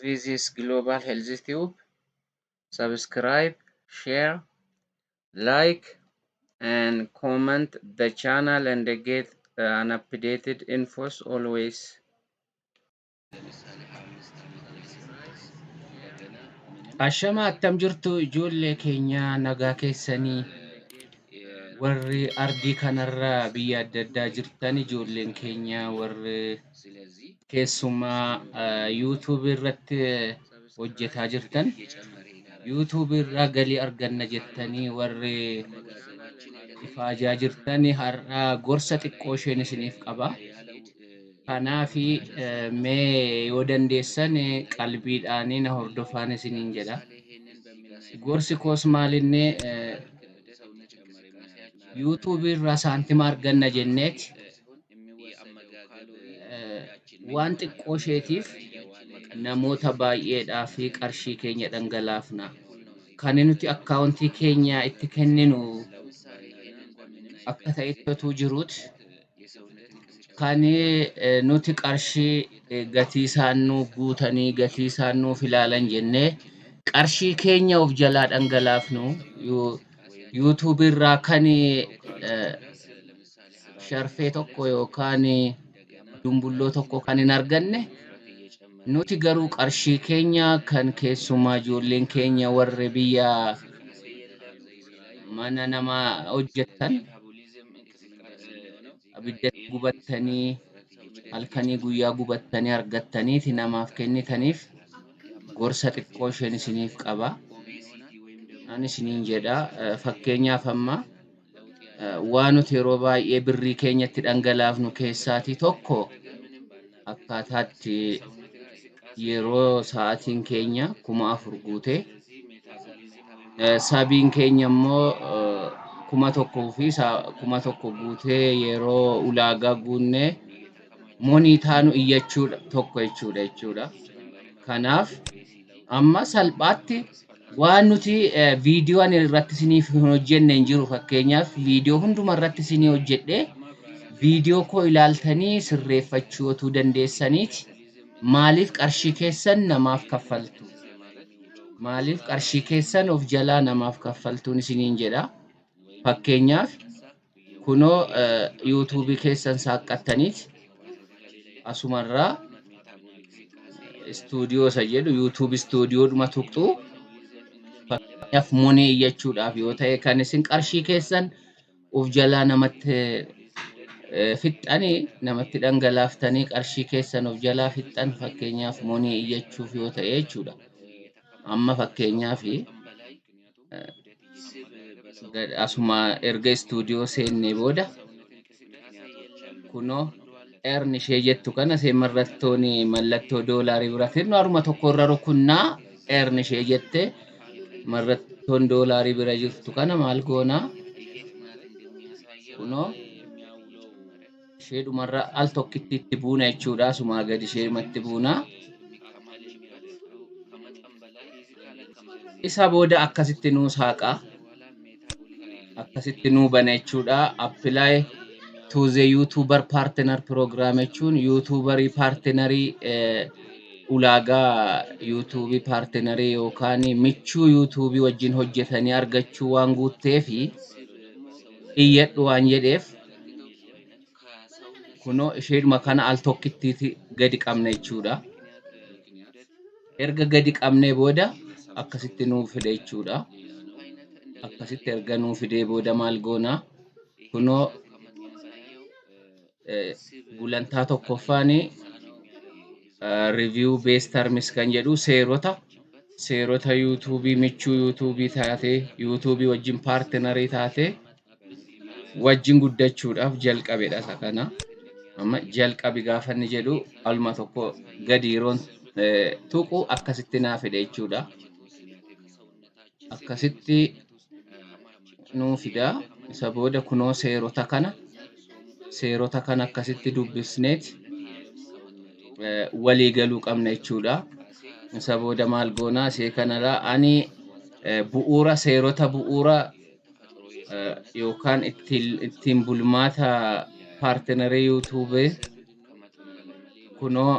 This is Global Health Tube. Subscribe, share, like, and comment the channel and get an updated infos always. Ashama, attam jirtu ijoollee keenya? Nagaa keessanii? Warri ardii kanarra biyya adda addaa jirtan, ijoolleen keenya warri keessumaa YouTube irratti hojjetaa jirtan, YouTube irraa galii arganna jettanii warri ifaajaa jirtan, har'a gorsa xiqqoo isheen isiniif qaba. Kanaafi mee yoo dandeessan qalbiidhaanii na hordofaan isiniin jedha. Gorsi koos maalinni, YouTube irraa saantima arganna jenneeti waan xiqqoo isheetiif namoota baay'eedhaa fi qarshii keenya dhangalaafna. Kan nuti akkaawuntii keenya itti kenninu akka ta'etti otuu jiruuti, kan nuti qarshii gatii isaan nuuf guutanii, gatii isaan nuuf ilaalan jennee qarshii keenya of jalaa dhangalaafnu, YouTube irraa kan sharfee tokko yookaan dumbulloo tokko kan hin arganne, nuti garuu qarshii keenya kan keessumaa ijoolleen keenya warri biyya mana nama hojjettan, abiddatti gubattanii, halkanii guyyaa gubattanii argattaniiti namaaf kennitaniif gorsa xiqqoo isheen isiniif qaba. Ani isiniin jedha, fakkeenyaaf amma waan nuti yeroo baay'ee birrii keenyatti dhangalaafnu keessaatii tokko akkaataatti yeroo sa'aatiin keenya 4000 guute, sabiin keenya immoo 1000 fi 1000 guutee, yeroo ulaagaa guunnee monii taanu iyyachuudha tokko jechuudha. Kanaaf amma salphaatti waan nuti viidiyoo ani irratti isiniif hin hojjenne hin jiru. Fakkeenyaaf viidiyoo hunduma irratti isinii hojjedhe, viidiyoo koo ilaaltanii sirreeffachuu otuu dandeessaniiti, maaliif qarshii keessan namaaf kaffaltu? Maaliif qarshii keessan of jalaa namaaf kaffaltuun isiniin jedha. Fakkeenyaaf kunoo YouTube keessan saaqqattaniiti asumarraa Studio isa jedhu, YouTube Studio dhuma tuqxu. Fakkeenyaaf money iyyachuudhaaf yoo ta'e, kan isin qarshii keessan of jalaa namatti fixxanii, namatti dhangalaaftanii, qarshii keessan of jalaa fixxan, fakkeenyaaf money iyyachuuf yoo ta'e jechuudha. Amma fakkeenyaaf asuma erga Studio seennee booda, kunoo earn ishee jettu kana, ishee mallattoon mallattoo doolaarii biratti haruma tokko irra rukunnaa. Earn ishee jette, mallattoon doolaarii bira jirtu kana maal goonaa? Kunoo ishee dhumarra al tokkitti itti buuna jechuudha. Asumaa gadi isheematti buuna. Isa booda akkasitti nuu saaqaa, akkasitti nuu bana jechuudha. Apply to the YouTuber Partner Program jechuun YouTuberii partnerii, ulaagaa YouTubeii partnerii yookaan michuu YouTubeii wajjin hojjetanii argachuu waan guutteefi iyyadhu waan jedheef, kunoo isheedhuma kana al tokkittiiti gadi qabna jechuudha. Erga gadi qabnee booda akkasitti nuu fide jechuudha. Akkasitti erga nuu fidee booda maal goonaa? Kunoo gulantaa tokkoffaan review base terms kan jedhu, seerota YouTubeii michuu YouTubeii taatee, YouTubeii wajjin partnerii taatee wajjin guddachuudhaaf jalqabedha isa kana. Amma jalqabi gaafa inni jedhu aluma tokko gadi yeroon tuqu akkasitti naa fide jechuudha. Akkasitti nuu fida. Isa booda kunoo seerota kana akkasitti dubbisneeti walii galuu qabna jechuudha. Isa booda maal goonaa? Ishee kanarraa ani bu'uura seerota bu'uura Yookaan ittiin bulmaata partnerii YouTubeii kunoo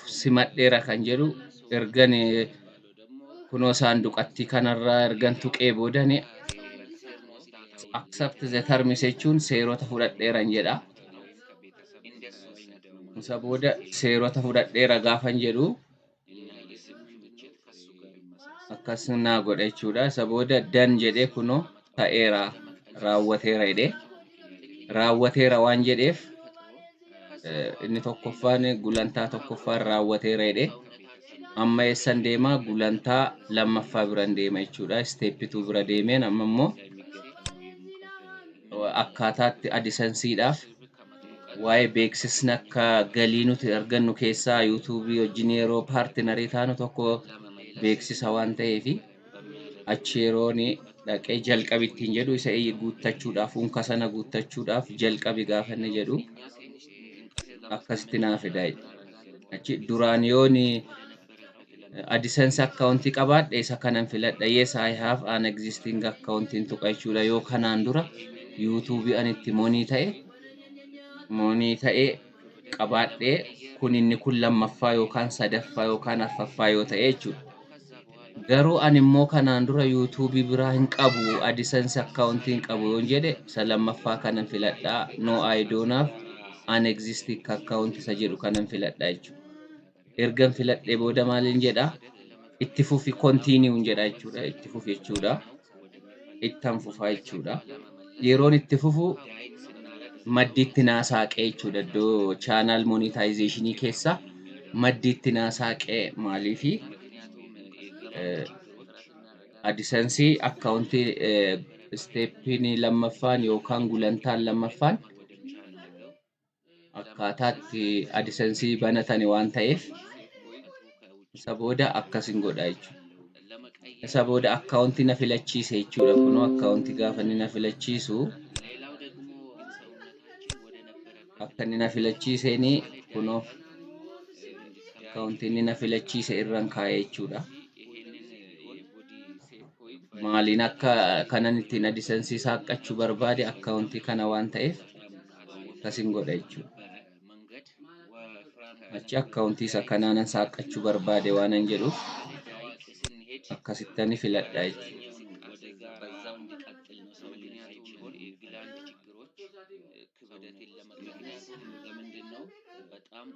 simadheera kan jedhu ergan kunoo saanduqatti kanarraa ergan tuqee boodani, accept the terms jechuun seerota fudhadheeran jedha. Isa booda seerota fudhadheera gaafan jedhu akkas naa godha jechuudha. Isa booda done jedhee, kunoo ta'eera, raawwateera jedhee, raawwateera waan jedheef, inni tokkoffaan, gulantaa tokkoffaan raawwateera jedhee, amma eessan deema? Gulantaa lammaffaa biran deema jechuudha. Step two bira deemeen amma immoo akkaataatti AdSenseiidhaaf waa'ee beeksisni akka galii nuti argannu keessaa YouTubeii wajjin yeroo partnerii taanu tokko beeksisa waan ta'eefi, achi yeroon dhaqee jalqabi ittiin jedhu, isa guuttachuudhaaf, unka sana guuttachuudhaaf jalqabi gaafa inni jedhu akkasitti naa fida. Achi duraan yoon AdSense accountii qabaadhe isa kanan filadha. "Yes, I have an existing account" tuqa jechuudha. Yoo kanaan dura YouTubeii ani itti monii ta'e qabaadhee, kun inni kun lammaffaa yookaan sadaffaa yookaan arfaffaa yoo ta'e jechuudha. Garuu ani immoo kanaan dura YouTubeii biraa hin qabu, AdSense accountii hin qabu yoon jedhe, isa lammaffaa kanan filadhaa. "No, I don't have an existing account" isa jedhu kanan filadhaa jechuudha. Ergan filadhee booda maaliin jedhaa? Itti fufi, continue jedha jechuudha. Itti fufi jechuudha. Ittan fufaa jechuudha. Yeroon itti fufu maddiitti naa saaqee jechuudha. Iddoo channel monetizationii keessa maddiitti naa saaqee. Maaliifi? AdSenseii accountii stepiin lammaffaan yookaan gulantaan lammaffaan akkaataatti AdSenseii banatani waan ta'eef, isa booda akkasin godha jechuudha. Isa booda accountii na filachiise jechuudha. Kunoo accountii gaafa inni na filachiisu, akka inni na filachiiseeni, kunoo accountii inni na filachiise irran kaa'e jechuudha. Maaliin akka kanan ittiin AdSenseii saaqqachuu barbaade accountii kana waan ta'eef, akkasin godha jechuudha. Achi accountii isa kanaanan saaqqachuu barbaade waanan jedhuuf, akkasittani filadha jechuudha. በዛው እንዲቀጥል ነው ሰው ምክንያቱም የግላንድ ችግሮች ክብደትን ለመቀነስ ለምንድን ነው በጣም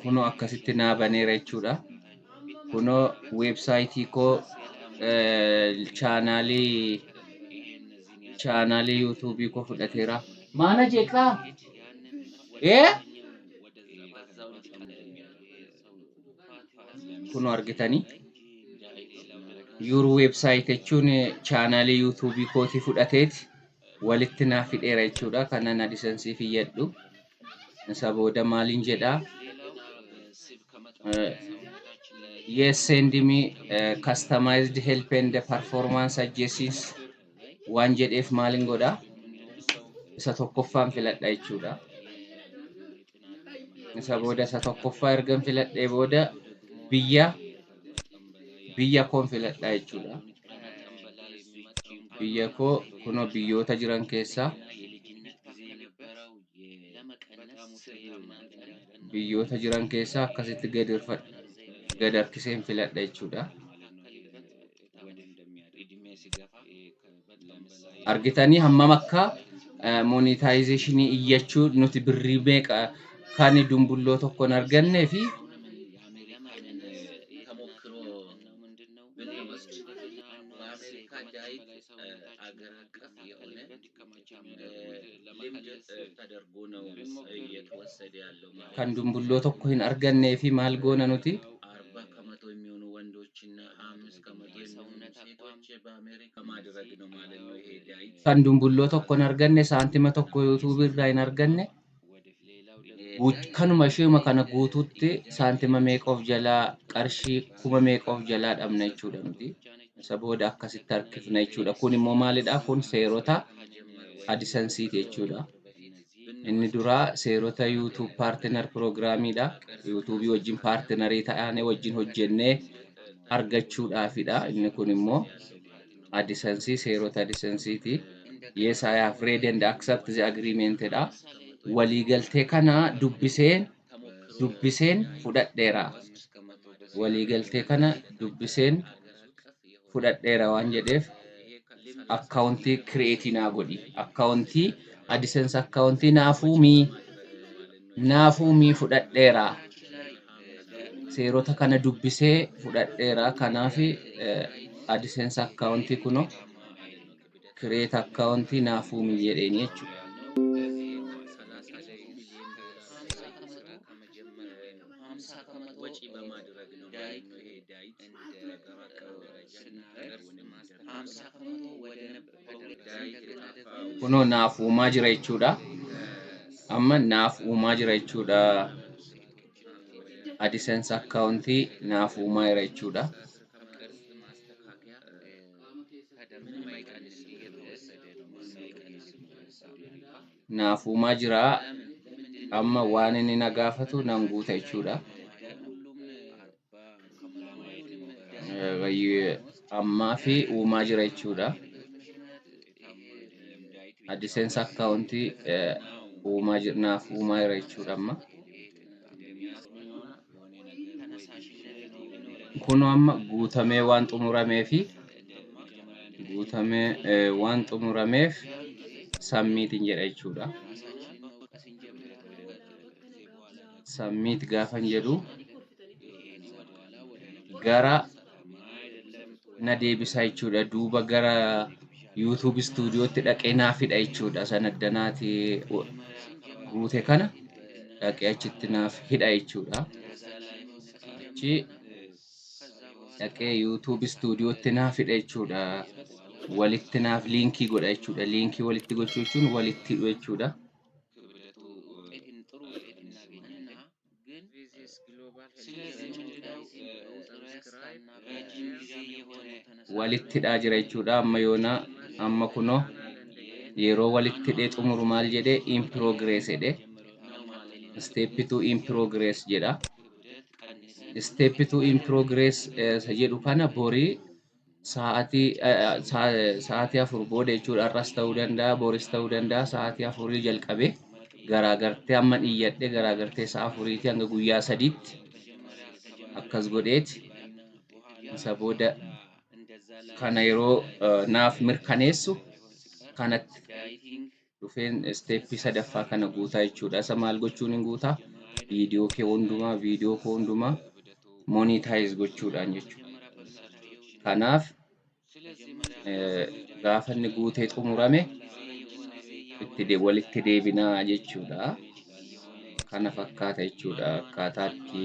Kunoo akkasitti naa baneera jechuudha. Kunoo websiteii koo, channelii YouTubeii koo fudhateera. Maana jeeqaa? Ee? Kunoo argitanii? Your website jechuun channelii YouTubeii kootii fudhateeti walitti naa fidheera jechuudha. Kanan AdSenseiif iyyadhu. Isa booda maaliin jedhaa? Yes, send me customized help and performance suggestions waan jedheef, maaliin godhaa? Isa tokkoffaan filadha jechuudha. Isa booda isa tokkoffaa ergan filadhee booda biyya koon filadha jechuudha. Biyya koo kunoo biyyoota jiran keessaa, akkasitti gad harkiseen filadha jechuudha. Argitanii hammam akka monetizationii iyyachuu nuti birrii meeqa kan dumbulloo tokko hin argannee fi ተሞክሮ ብንወስድ በአሜሪካ ዳይት አገር አቀፍ የሆነ ልምድ ተደርጎ ነው እየተወሰደ ያለው ማለት kan dumbulloo tokko hin argannee fi maal goona nuti? 40% የሚሆኑ ወንዶችና 5% የሚሆኑ ሴቶች በአሜሪካ ማድረግ ነው ማለት ነው። ይሄ ዳይት Kan dumbulloo tokko hin arganne, saantima tokko YouTubeii irraa hin arganne, kanuma isheema kana guutuutti saantima meeqa of jalaa, qarshii 4000 of jalaa dhabna jechuudha nuti. Isa booda akkasitti harkifna jechuudha. Kun immoo maalidha? Kun seerota AdSenseiiti jechuudha. Inni duraa seerota YouTube Partner Programiidha. YouTubeii wajjin partnerii ta'anii wajjin hojjennee argachuudhaafidha. Inni kun immoo AdSense, seerota AdSenseeti. "Yes, I have read and accept the agreement" dha. Waliigaltee kana dubbiseen fudhadheera. Waliigaltee kana dubbiseen fudhadheera waan jedheef akkaawuntii create naa godhi. Akkaawuntii AdSense akkaawuntii naaf uumii fudhadheera. Seerota kana dubbisee fudhadheera. Kanaaf AdSense akkaawuntii kunoo create akkaawuntii naaf uumii jedheeni jechuudha. ወጪ በማድረግ ነው ማለት ነው። ይሄ ዳይት በሀገር አቀፍ ደረጃ ዳይት የጠፋው Kunoo naaf uumaa jira jechuudha. Amma naaf uumaa jira jechuudha. AdSense akkaawuntii naaf uumaa jira jechuudha. ቅርጽ ማስተካከያ ምንም አይቀንስም እየተወሰደ ነው። ምንም አይቀንስም አሜሪካ Naaf uumaa jira. ለምን ለምንድን ነው Amma waan inni na gaafatu nan guuta jechuudha. ሁሉም Ammaa fi uumaa jira jechuudha. AdSense akkaawuntii uumaa jira, naaf uumaa jira jechuudha amma. Kunoo amma guutamee waan xumuramee fi guutamee waan xumurameef submitiin jedha jechuudha. Submit gaafan jedhu gara na deebisaa jechuudha. Duuba gara YouTube Studiotti dhaqee naaf hidha jechuudha. Sana addanaati guute kana dhaqee achitti naaf hidha jechuudha. Achi dhaqee YouTube Studiotti naaf hidha jechuudha. Walitti naaf liinkii godha jechuudha. Liinkii walitti gochuu jechuun walitti hidhu jechuudha. ክብደቱ ጥሩ ውጤት እናገኛለን። ግን ስለዚህ ምንድነው ረጅም ጊዜ የሆነ Walitti hidhaa jira jechuudha. Amma yoona amma kunoo yeroo walitti hidhee xumuru maal jedhee? "In progress" jedhe. "Step 2 in progress" jedha. "Step 2 in progress" isa jedhu kana borii sa'aatii 4 booda jechuudha. Har'as ta'uu danda'a, boris ta'uu danda'a. Sa'aatii 4 jalqabee garaagartee amma iyyadhe garaagartee sa'a 4tii hanga guyyaa 3tti akkas godheeti isa booda kana yeroo naaf mirkaneessu kanatti dhufeen steppii sadaffaa kana guutaa jechuudha. Isa maal gochuun hin guutaa? Viidiyoo kee hundumaa, viidiyoo koo hundumaa monetize gochuudhaan jechuudha. Kanaaf gaafa inni guutee xumurame itti walitti deebinaa jechuudha. Kana fakkaata jechuudha. Akkaataa itti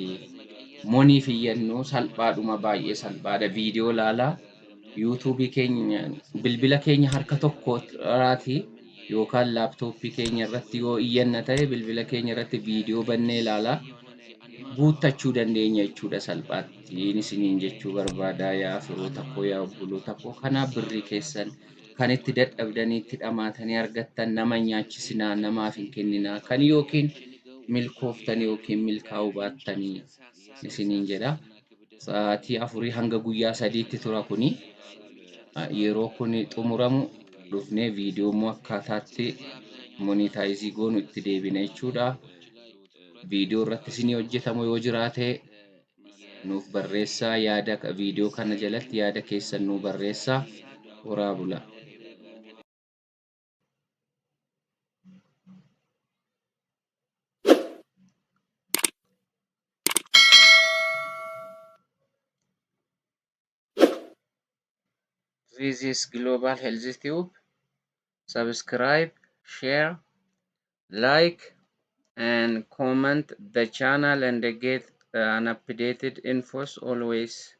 moniif iyyannoo salphaadhuma, baay'ee salphaadha. Viidiyoo ilaalaa YouTubeii keenya bilbila keenya harka tokkoraatii yookaan laaptooppii keenya irratti yoo iyyanna ta'e bilbila keenya irratti viidiyoo bannee ilaalaa guuttachuu dandeenya jechuudha salphaatti. Isiniin jechuu barbaada, yaa firoota koo, yaa obboloota koo. Kanaaf birrii keessan kan itti dadhabdanii itti dhamaatanii argattan nama hin nyaachisinaa, namaaf hin kenninaa, kan yookiin milkooftan yookiin milkaa'uu baattanii isiniin jedha. Sa'aatii 4 hanga guyyaa 3tti tura kuni. Yeroo kun xumuramu dhufnee viidiyoo immoo akkaataatti monetize goonu itti deebina jechuudha. Viidiyoo irratti isinii hojjetamu yoo jiraate nuuf barreessaa, yaada viidiyoo kana jalatti yaada keessan nuu barreessaa. Horaa bulaa. This is Global Health Tube. Subscribe, share, like, and comment the channel and get an updated infos always.